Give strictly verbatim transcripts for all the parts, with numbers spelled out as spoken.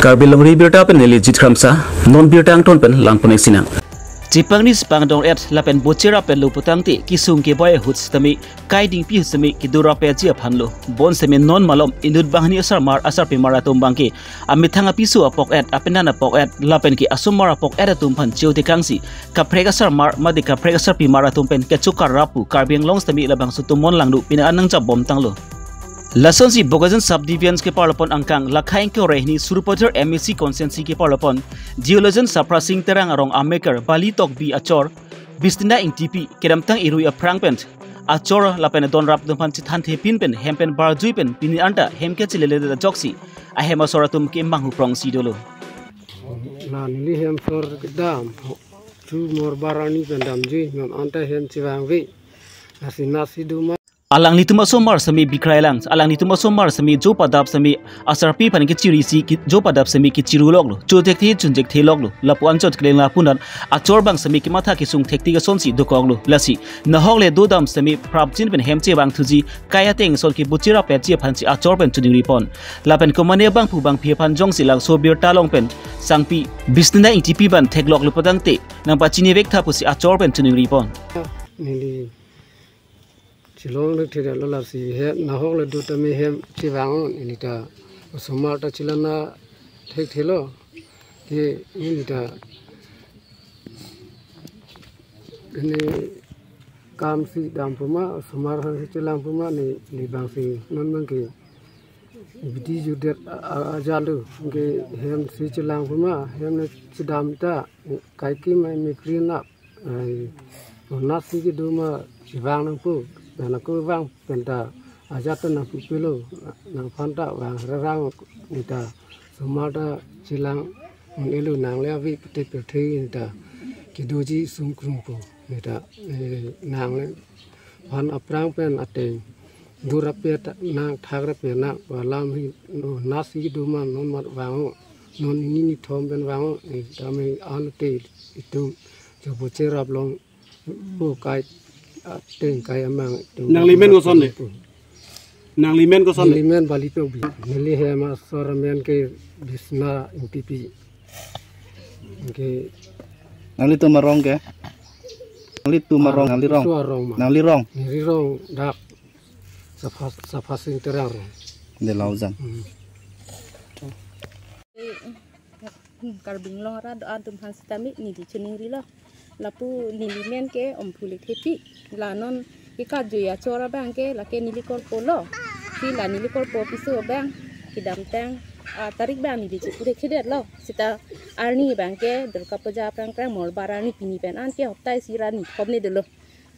Karbi Longri Abirta pen neli Jit Kramsa, non birta angton pen langpon-ik sinang. Chepangni chepangdong-et lapen bocherap-etlo putangte kesung keboi ahut sitame, kai dingpi ahut sitame kedorap-etji aphanlo. Bonsitame non malom inut banghini asarmar asarpimar atum abangke amethang apiso apok-et, apenan apok-et lapen ke asomar apok-et atum aphan cheu tekangsi, kaprek asarmar mate kaprek asarpimar atum pen kechokarrap pu Karbi Anglong sitame labangso atum mon langduk pini an nangjap bomtanglo. Lasonsi Bokajan Subdivision keparlopon angkang Lakha ingkoi ra hini Sarupathar M A C constituency keparlopon Theologian Sapra Singh Terang arong ameker Bali Tokbi achor Bistina Ingtipi kedamtang irui aphrang pen achor lapen adonrap atum aphan chethanthe pin pen hem pen barjui pen pini anta hem kechelelet ajoksi ahem asor atum kemanghu prongsi dolo. La neli hem sor kedam, chu morbar arni pen damjui, non anta hem chevangve. Lasi nasi doma. Alanglitum asomar sitame bikrailang, alanglitum asomar sitame jo padap sitame asarpi aphan kechirisi, ki-, jo padap sitame kechiruloklo, cho thekthe chunchek theloklo, lapu anchot keleng lapu non achor abang sitame kematha kesung thektik asonsi dokoklo. Lasi nahok le dodam sitame prapjin pen hem chevangthuji, kai ateng ason ke bocherap-etji aphansi achor pen choningripon. Lapen komane abangphu bangphi aphan jongsi labangso birta along pen sangpi Bistina Ingtipi abang thekloklo putangte nangpachinivek tha pusi achor pen choningripon. Neli chelong le thedetlo, lasi he nahok le do tame hem chevang-o, neli ta osomar ta chelana thekthelo. Ke neli ta ini kam si dam puma, osomar aphansi chelang puma, ne, neli abangsi non abangke bidi judet a, a, ajat lo, ke hem si chelang puma, hem ne chedam ta, kaikemai mekri nap, ai, nasi kedoma chevang nangpo, pen ako vang pen ta ajat ta nangpupelo, nangphan ta vang rarang, neli ta osomar ta chelang un-elo, nang le ave pete pete neli ta kedoji sungkrungpo, neli ta, eh, nang le phan aphrang pen ateng dorap-et nang, thakrap-et nang, alam hi, no, nasi kedoma non mat vang-o, non nini nithom pen vang-o, eh, tame ante itum jo bocherap longpo, kai ateng kai amang itum. Nangli men koson de? Nangli men koson de? Neli men Bali Tokbi. Neli hem asor amen ke Bistina Ingtipi. Ke nanglitum arong ke? Nanglitum arong, ah, nangli rong? Isu arong ma. Nangli rong? Neli rong dak Sapra, Sapra Singh Terang rong. De Laujan. Hmm. Hmm, Karbi Anglong arat do-an atum aphan sitame neli choningrilo. Lapu neli men ke Omphu Lekthepi. La non kekajui achor abang ke lake neli korpo lo. Si la neli korpo piso abang kedamtang, ah, tarik abang neli chepurek thedetlo. Seta arni abang ke Durga Puja aphrang aphrang morbar arni, pini pen an ke hopta isi ra nithom ne dolo.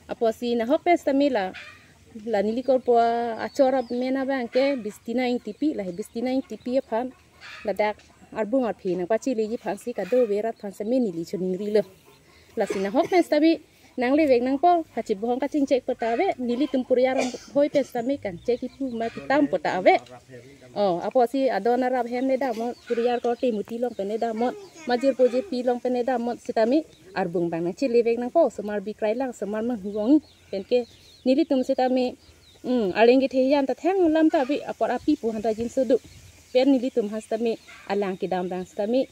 Apotsi nahok pen sitame la, la neli korpo achor amen abang ke Bistina Ingtipi, lahei Bistina Ingtipi aphan ladak arbung arphi nangpacheleji aphansi kadokave arat aphan sitame neli choningrilo. Lasi nahok pen sitame nanglevek nangpo, kachibohong kachingchek po ta ave, nelitum puriar hoi pen sitame kangchek kipu ma kitam po ta ave. Oh, apotsi adon arap hem ne damnon, puriar korte muti along pen ne damnon, majirpo jirpi along pen ne damnon, sitame arbung abang nangchelevek nangpo, osomar bikrailang, osomar manghuvong pen ke nelitum sitame, hmm, areng kethe hiyan ta thang alam ta ave, apor api pu aphan ta jinso do. Pen nelitum aphan sitame alang kedam abang sitame,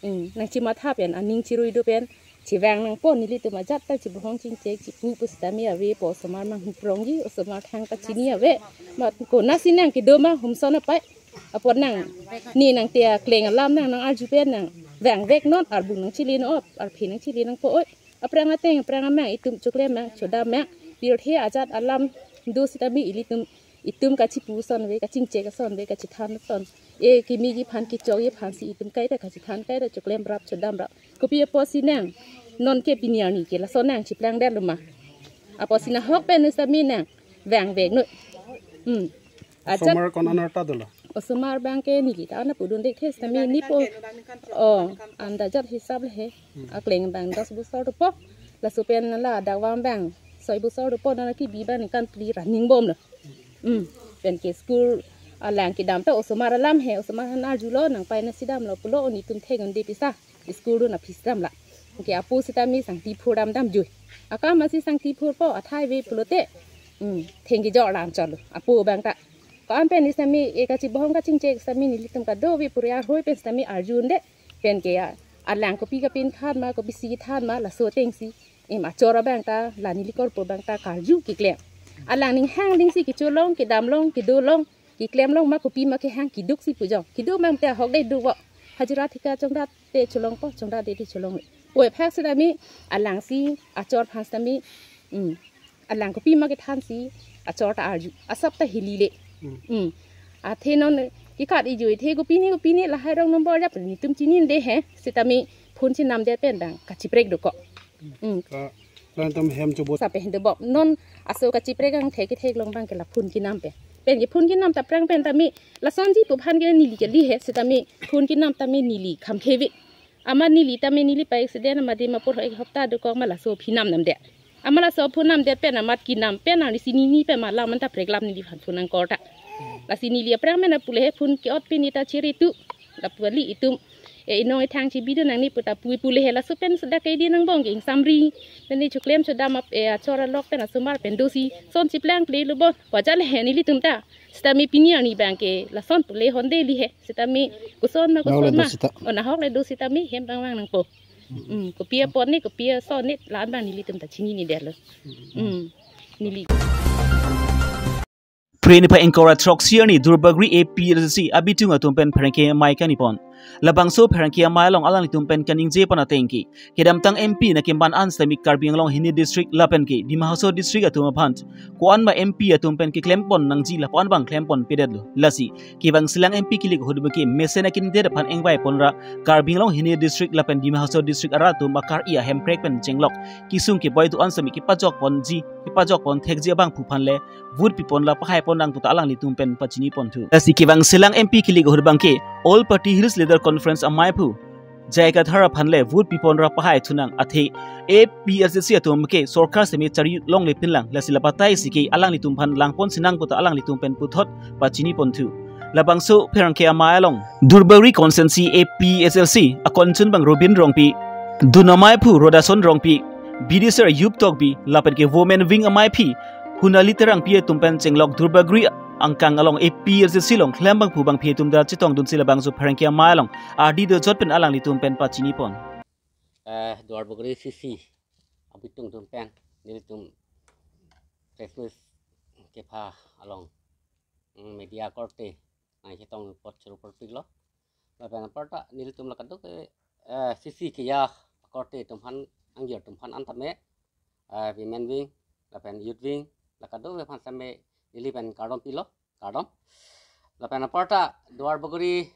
hmm, nangchematha pen, aning chirui do pen chevang nangpo, nelitum ajat ta chibohong chingchek chipu pu sitame avepo, osomar manghuvongji, osomar thang kachini ave. Mat konatsi nang kedoma humson apai. Apot nang, ne nangte akleng alam nang, nang-arju pen nang vangvek non, arbung nangchele non, arphi nangchele nangpo oi. Aphrang ateng, aphrang amang, itum choklem mang, chodam mang, pirthe ajat alam do sitame ilitum, itum kachipu ason ave, kachingchek ason ave, kachethan ason. E, kemiji aphan, kechokji aphansi itum kaita kachethan, kaita choklemrap, chodamrap. Kopi apotsi nang, non ke pini arni ke lason nang cheplangdetlo ma. Apotsi nahok pen sitame nang vangvek non. Hmm. Ajat. Osomar ko-an anarta dolo? Osomar abang ke neli ta ana pudun dek thes tame nipo. Oh, anda jat hisab le he. Hmm. Akleng abang dos bosor dopo. Laso pen la adakvam abang soi bosor dopo, nana kebi abang ningkan phli ra ningbomlo. Hmm. Pen ke school alang kedam ta osomar alam he, osomar aphan arjulo, nangpai nangsi damlo pulo, o netum thek-un-e pisa. School dun aphi si damlo. Ke apo sitame sangti phur dam damjui. Akam asi sangti phurpo, athai ave pulote. Hmm, thengki jor lam cholo. Apo abang ta. Ko-an pen sitame e kachibohong kachingchek sitame nelitum kadokave puri arhoi pen sitame arjunde pen ke ya. Alang kopi kapin than ma, kopisi than ma, laso atengsi. Em, achor abang ta, la neli korpo abang ta karju keklem. Alang ning hang dingsi kecholong, kedamlong, kedolong, keklemlong ma, kopi ma kehang, kedoksi pu jong. Kedo abang ta ahok dei do vo. Hajira thika chongdat te cholongpo, chongdat te cholongle. Oi phak sitame, alangsi, achor aphan sitame, mm, alang kopi ma kethansi, achor ta arju. Asap ta hilile. Mm. Mm. Athe non, kekat ijui, athe kopine, kopine, lahai rong nombor jap, nelitum chinine he, sitame, phone chinamdet pen abang, kachiprek dokok. Mm. Ka, ka tam hem chobot. Sape hendo bok. Non aso kachiprek angthek ketheklong abang ke la phone kenam pen. Pen ke phone kenam ta aphrang pen tame lasonji pu aphan ke neli kali he, sitame phone kenam tame neli kham kheve. Amat neli tame neli pa accident amat Dimapur ek hopta dokok ma laso aphi namnamdet. Amat laso phone namdet pen amat kenam pen nang isi nini pen ma lam anta preklam neli aphan phone nangkor ta. Lasi neli aphrang pen apule he phone ke-ot pen ita chiri tu. Lapu kali itum, e, inong ithang chibi do nangne pu ta pui pule he laso pen seta ke di nangbong ke ingsamri. Nani choklem chodam ap, e, achor alok pen asomar pen dosi. Son chiplang ple lo bo. Wajal he nelitum ta. Sitame pini arni abang ke lason pule honde li he. Sitame koson ma, nahok le koson ma, do sita. O, nahok le do sitame hem bang bang nangpo. Mm, kopi apot ne, kopi ason ne, la-an abang nelitum ta chinine detlo. Mm, neli. Phre niphai ingkoi ra throksi arni Duarbagori A P H L C abitung atum pen pherangke amei kaningje pon. Labangso pherangke amei along alanglitum pen kaningje pon ateng ke, kedamtang M P nangkeman an sitame Karbi Anglong hini district lapen ke Dima Hasao district atum aphan ko-an ma M P atum pen keklem pon nangji lapu-an abang klem pon pedetlo. Lasi kevangselang M P kilik ahut abang ke mesen a-candidate aphan ingvai pon ra Karbi Anglong hini district lapen Dima Hasao district arat atum akar-i ahemprek pen chenglok kesung keboi do-an sitame kepajok ponji, kepajok pon thekji abangphu aphan le vote pi pon la pahai pon nang pu ta alanglitum pen pachini pon thu. Lasi kevangselang M P kilik ahut abang ke All Party Hills Leader Conference ameiphu J I Kathar aphan le vote pi pon ra pahai thu nang, athe A P H L C atum ke sorkar sitame chari longle pinlang, lasi lapatai si ke alanglitum aphan lang pon si nang pu ta alanglitum pen puthot pachini pon thu. Labangso pherangke amei along Duarbagori constituency A P H L C akonchun abang Robin Rongpi, dun ameiphu Rodason Rongpi, B D C Ayub Tokbi, lapen ke women wing ameiphi Hunali Terangpi atum pen chenglok Duarbagori angkang along A P H L C along klem abangphu abangphi atum ta chetongdunsi labangso pherangke amei along ardi dojot pen alanglitum pen pachini pon. Eh, Duarbagori C C abitung atum pen nelitum press meet kepha along, mm, media korte nangchetong apot choro korpiklo. Lapen aparta nelitum la kadokave, eh, C C keya korte atum aphan, angjir atum aphan an tame, eh, women wing lapen youth wing la kadokave aphan tame neli pen kardom pilo, kardom. Lapen aparta Duarbagori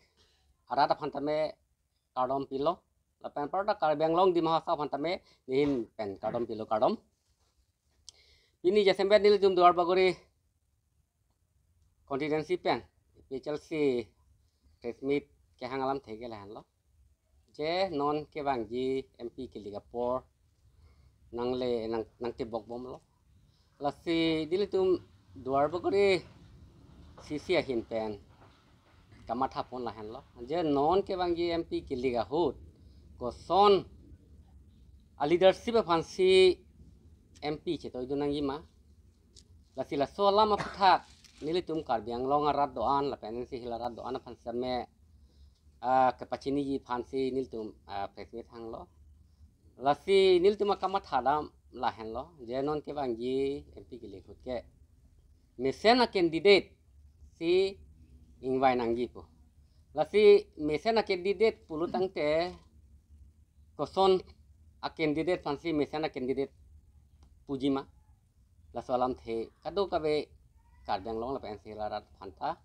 arat aphan tame kardom pilo. Lapen aparta Karbi Anglong Dima Hasao aphan tame nehin pen kardom pilo, kardom. Pini jasemet nelitum Duarbagori constituency pen A P H L C press meet kehang alamthe ke lahenlo. Je non kevangji M P kilik apor nangle nang, nangtebok bomlo. Lasi nelitum Duarbagori C C ahin pen kamatha pon lahenlo. Je non kevangji M P kilik ahut koson a-leadership aphansi M P chetoidun nangji ma. Lasi laso alam aputhak nelitum Karbi Anglong arat do-an lapen N C Hill arat do-an aphan tame, ah, kepachiniji aphansi nelitum, ah, press meet hanglo. Lasi nelitum akamatha dam lahenlo, je non kevangji M P kilik ahut ke mesen a-candidate si ingvai nangji pu. Lasi mesen a-candidate pulo tangte koson a-candidate aphansi mesen a-candidate puji ma. Laso alamthe kadokave Karbi Anglong lapen N C Hill arat aphanta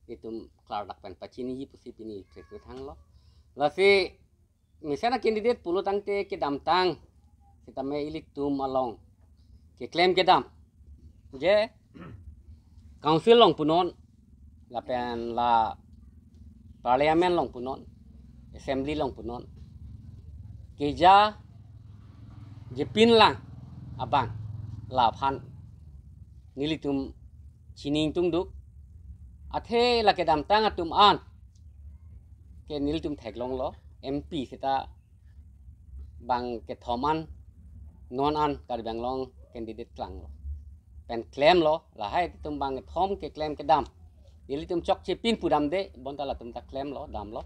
itum klardak pen pachiniji pusi pini press meet hanglo. Lasi mesen a-candidate pulo tangte kedamtang sitame ilitum along keklem kedam, je council along punon lapen la parliament along punon, assembly along punon, keja jepin lang abang laphan nelitum chini ingtungduk. Athe la kedamtang atum an ke nelitum theklonglo, M P seta bang kethom an non an Karbi Anglong candidate klanglo pen klemlo, lahai atum bang kethom keklem kedam. Nelitum chokche pin pudamde, bonta latum ta klemlo, damlo.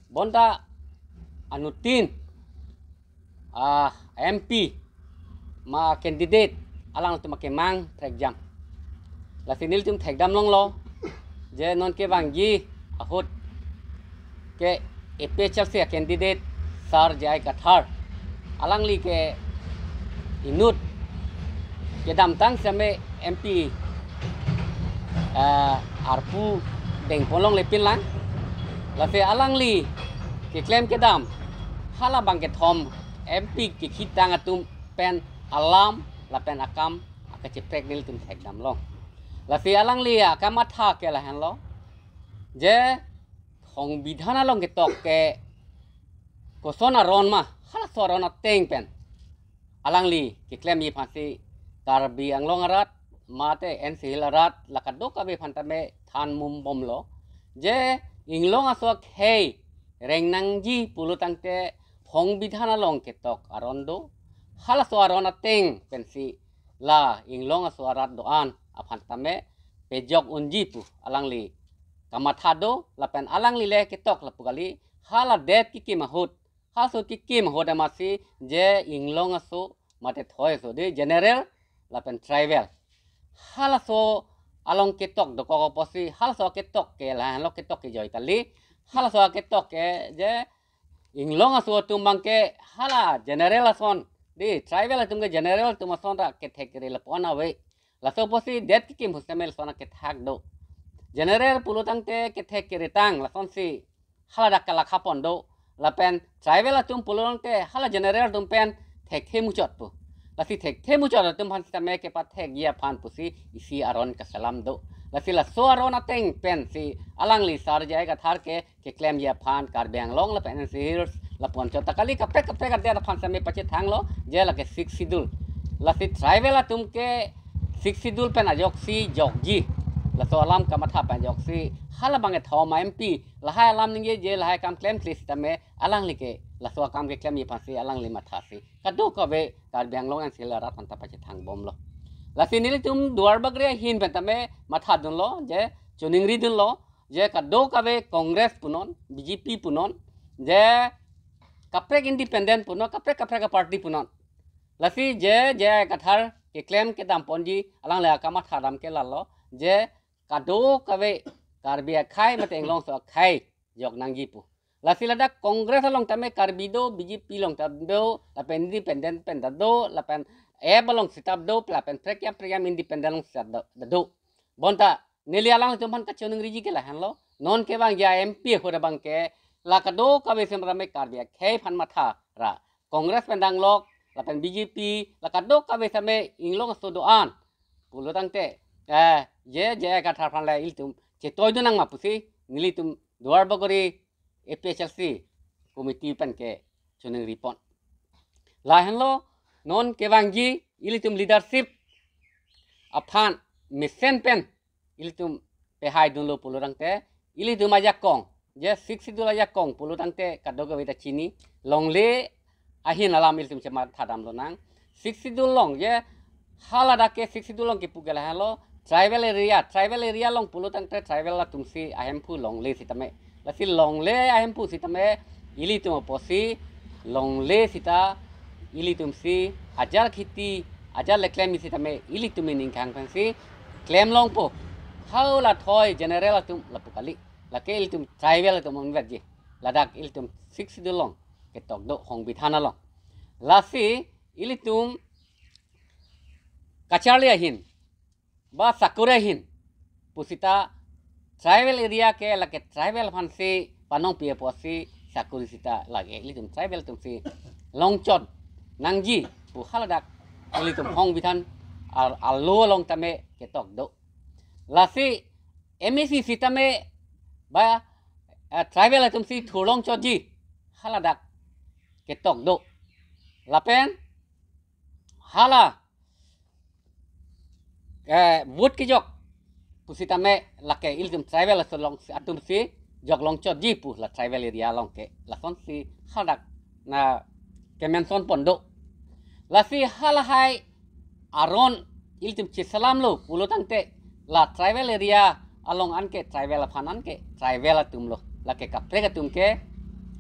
Bonta anuttin, ah, M P ma candidate alangtum akemang prekjam. Lasi nelitum thekdam longlo, je non kevangji ahut ke A P H L C candidate Sar J I Kathar, alangli ke inut kedamtang same M P, eh, arpu dengpon longle pinlang. Lasi alangli keklem kedam hala bang kethom M P kekhitang atum pen alam lapen akam akacheprek nelitum thekdam long. Lasi alangli akamatha ke lahenlo, je songbidhan along ketok ke koson aron ma, halaso aron ateng pen alangli keklemji aphansi Karbi Anglong arat mate N C Hills arat la kadokave aphan tame than mumbomlo, je inglong aso akhei reng nangji pulo tangte songbidhan along ketok aron do. Halaso aron ateng pensi la inglong aso arat do-an aphan tame pejok unji pu alangli kamatha do, lapen alangli le ketok lapu kali, hala det kekim ahut, halaso kekim ahut amatsi je inglong aso mate thoi aso de, general lapen tribal, halaso along ketok dokok apotsi halaso ketok ke lahenlo, ketok kejoi kali. Halaso ketok ke je inglong aso atum bang ke hala general ason de, tribal atum ke general atum ason ra kethek kere lapu-an ave. Laso apotsi det kekim ahut same lason akethak do. General pulo tangte kethek kere tang lasonsi haladak kalakha pon do. Lapen tribal atum pulo tangte hala general atum pen thekthe muchot pu. Lasi thekthe muchot atum aphan sitame kepathekji aphan pusi isi aron kaselam do. Lasi laso aron ateng pensi alangli Sar J I Kathar ke keklemji aphan Karbi Anglong lapen N C Hills lapu-an chot ta kali, kaprek kaprek adet aphan same pachethanglo, je lake Sixth Schedule. Lasi tribal atum ke Sixth Schedule pen ajoksi jokji, laso alam kamatha pen ajoksi hala bang kethom M P lahai alam ningje, je lahai kam klemkle sitame alangli ke laso akam keklemji aphansi alangli mathasi kadokave Karbi Anglong N C Hills arat aphan ta pachethang bomlo. Lasi nelitum Duarbagori ahin pen tame matha dunlo, je choningri dunlo, je kadokave Congress punon, B J P punon, je kaprek independent punon, kaprek kaprek aparty punon. Lasi je J I Kathar keklem kedam ponji alangli akamatha dam ke lalo, je kadokave Karbi akhei mate inglong aso akhei jok nangji pu. Lasi ladak Congress along tame Karbi do, B J P along tame do, lapen independent pen ta do, lapen A P F along sitame do, lapen prekyam prekyam independent along sitame do, do. Bonta neli alangtum aphan kachoningriji ke lahenlo. Non kevangji M P ahut abang ke la kadokave sitame Karbi akhei aphan matha ra, Congress pen danglok lapen B J P la kadokave sitame inglong aso do-an pulo tangte, eh, je J I Kathar aphan le ilitum chetoi dun nang ma pusi nelitum Duarbagori A P H L C committee pen kechoningri pon. Lahenlo non kevangji ilitum leadership aphan mesen pen ilitum pehai dunlo pulo tangte, ilitum ajakong, je Sixth Schedule ajakong pulo tangte kadokave ta chini, longle ahin alam ilitum chematha dam lonang. Sixth Schedule along, je haladak ke Sixth Schedule along kepu ke lahenlo, tribal area, tribal area along pulo tangte tribal atumsi ahemphu longle sitame. Lasi longle ahemphu sitame ilitum apotsi longle sita ilitumsi ajar kheti, ajar le klemji sitame ilitum ining khang pensi klem longpo. Hala thoi general atum lapu kali. Lake ilitum tribal atum onvetji. Ladak ilitum Sixth Schedule along ketok do, songbidhan along. Lasi ilitum kacharli ahin ba sakuri ahin pusita tribal area ke lake tribal aphansi panong pi apotsi sakuri sita lake ilitum tribal atumsi longchot nangji pu haladak ilitum songbidhan al-, alo along tame ketok do. Lasi M A C sitame ba, eh, tribal atumsi thur longchotji haladak ketok do. Lapen hala eh, vote kejok pusitame lake ilitum tribal aso along atumsi jok longchotji pu la tribal area along ke lasonsi hadak na kemention pon do. Lasi halahai aron ilitum cheselamlo pulo tangte la tribal area along anke tribal aphan anke tribal atum lo. Lake kaprek atum ke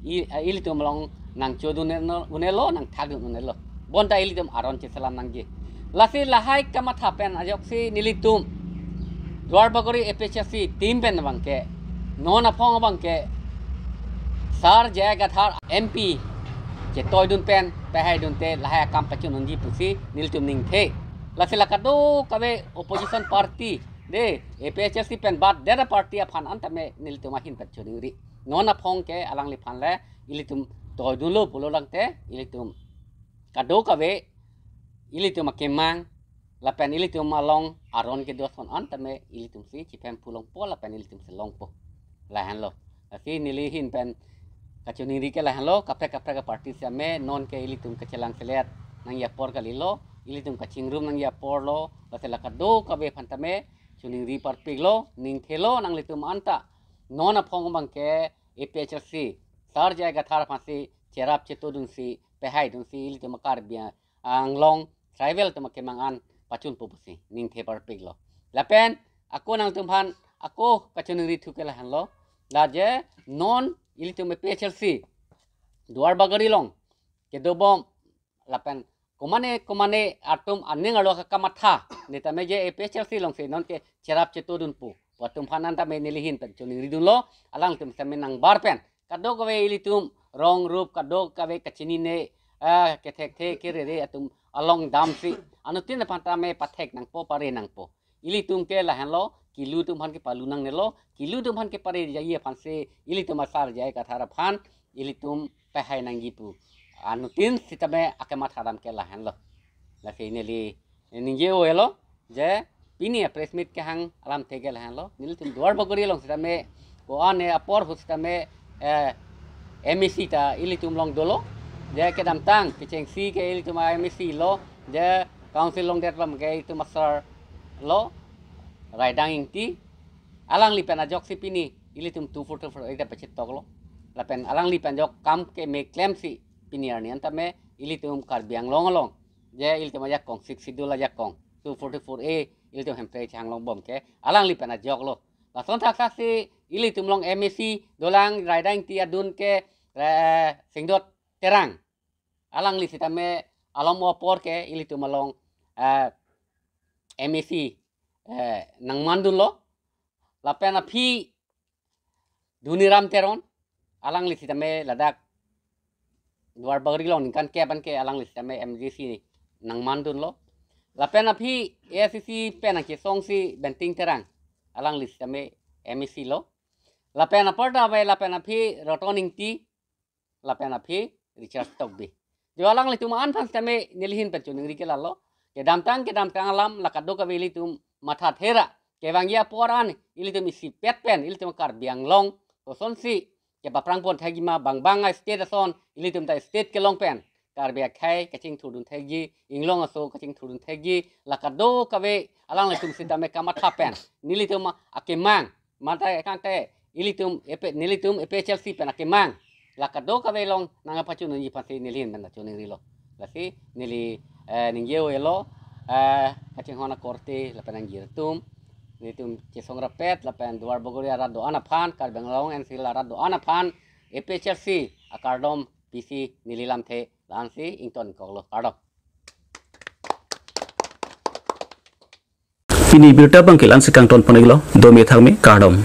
i, ilitum along nangchodun un-elo, nangthakdun un-elo. Bonta ilitum aron cheselam nangji. Lasi lahai kamatha pen ajoksi nelitum Duarbagori A P H L C team pen abangke, non aphong abangke, Sir J I Kathar M P chetoidun pen, pehaidunte lahai akam pachun unji pusi nelitum ningthe. Lasi la kadokave opposition party, de, A P H L C pen bad dera party aphan an tame nelitum ahin pachoningri. Non aphong ke alangliphan le ilitum toidunlo pulo tangte, ilitum kadokave ilitum akemang lapen ilitum along aron kedo ason an tame ilitum si chiphem pulongpo lapen ilitum si longpo. Lahenlo. Lasi neli ahin pen kachoningri ke lahenlo, kaprek kaprek aparty sitame non ke ilitum kachelang selet nangji apor kalilo, ilitum kachingrum nangji apor lo, lasi la kadokave aphan tame choningri parpiklo, ningthelo nanglitum anta. Non aphong abangke A P H L C, Sir J I Kathar aphansi cherap chetodunsi, pehaidunsi, ilitum Karbi Anglong tribal atum akemang an pachunpo pusi ningthe parpiklo. Lapen ako nangtumphan ako kachoningri thu ke lahenlo. La je non ilitum A P H L C Duarbagori along kedobom lapen komane komane atum aning arlo kakamatha, ne tame je A P H L C alongsi non ke cherap chetodun pu, pu atumphan an tame neli ahin pen choningridunlo, alangtum sitame nangbar pen kadokave ilitum rong rup, kadokave kachinine, ah, kethekthe kerere atum along damsi anuttin aphan tame pathek nangpo, pare nangpo. Ilitum ke lahenlo, kilu atum aphan ke palu nangnelo, kilu atum aphan ke pare jaye aphansi ilitum a Sir J I Kathar aphan ilitum pehai nangji pu anuttin sitame akamatha dam ke lahenlo. Lasi neli ningje-o-elo je pini a press meet kehang alamthe ke lahenlo. Nelitum Duarbagori along sitame ko-an apor ahut sitame, eh, M A C ta ilitum along dolo. Je kedamtang kechengsi ke ilitum a M A C lo, je council along det abangke ilitum a Sir lo, Raidang Ingti. Alangli pen ajoksi pini ilitum two forty-four A ta pachetoklo. Lapen alangli pen ajok kam keme klemsi pini arni an tame ilitum Karbi Anglong along je ilitum ajakong, Sixth Schedule ajakong, two forty-four A ilitum hemprek chehang longbom ke alangli pen ajoklo. Lason thakthak si ilitum along M A C dolang, Raidang Ingti adun ke, eh, Singdot Terang. Alangli sitame alom apor ke ilitum along, eh, M A C, eh, nangmandunlo. Lapen aphi Doniram Teron, alangli sitame ladak Duarbagori along ningkan kep an ke alangli sitame M D C nangmandunlo. Lapen aphi A I C C pen nangkesongsi Benting Terang, alangli sitame M A C lo. Lapen apar ta ave, lapen aphi Roton Ingti, lapen aphi Richard Tokbi. Jo alanglitum an aphan sitame neli ahin pen choningri ke lalo. Kedamtang kedamtang alam la kadokave ilitum matha thera. Kevangji apor an ilitum isipet pen ilitum Karbi Anglong kosonsi kepaprang pon thekji ma, bang bang a state ason ilitum ta state kelong pen Karbi akhei kachingthurdun thekji, inglong aso kachingthurdun thekji, la kadokave alanglitum sitame kamatha pen nelitum akemang, mate kangte ilitum A P, nelitum A P H L C pen akemang la kadokave along nangpachun unji aphansi neli ahin pen choningrilo. Lasi neli, eh, ningje-o-elo, eh, kachinghon akorte lapen angjir atum, nelitum chesong rapet lapen Duarbagori arat do-an aphan, Karbi Anglong N C Hills arat do-an aphan A P H L C akardom pisi neli lamthe la-ansi ingtonkoklo, kardom. Pini birta abangke la-ansi kangton pon-iklo, dome thakme, kardom.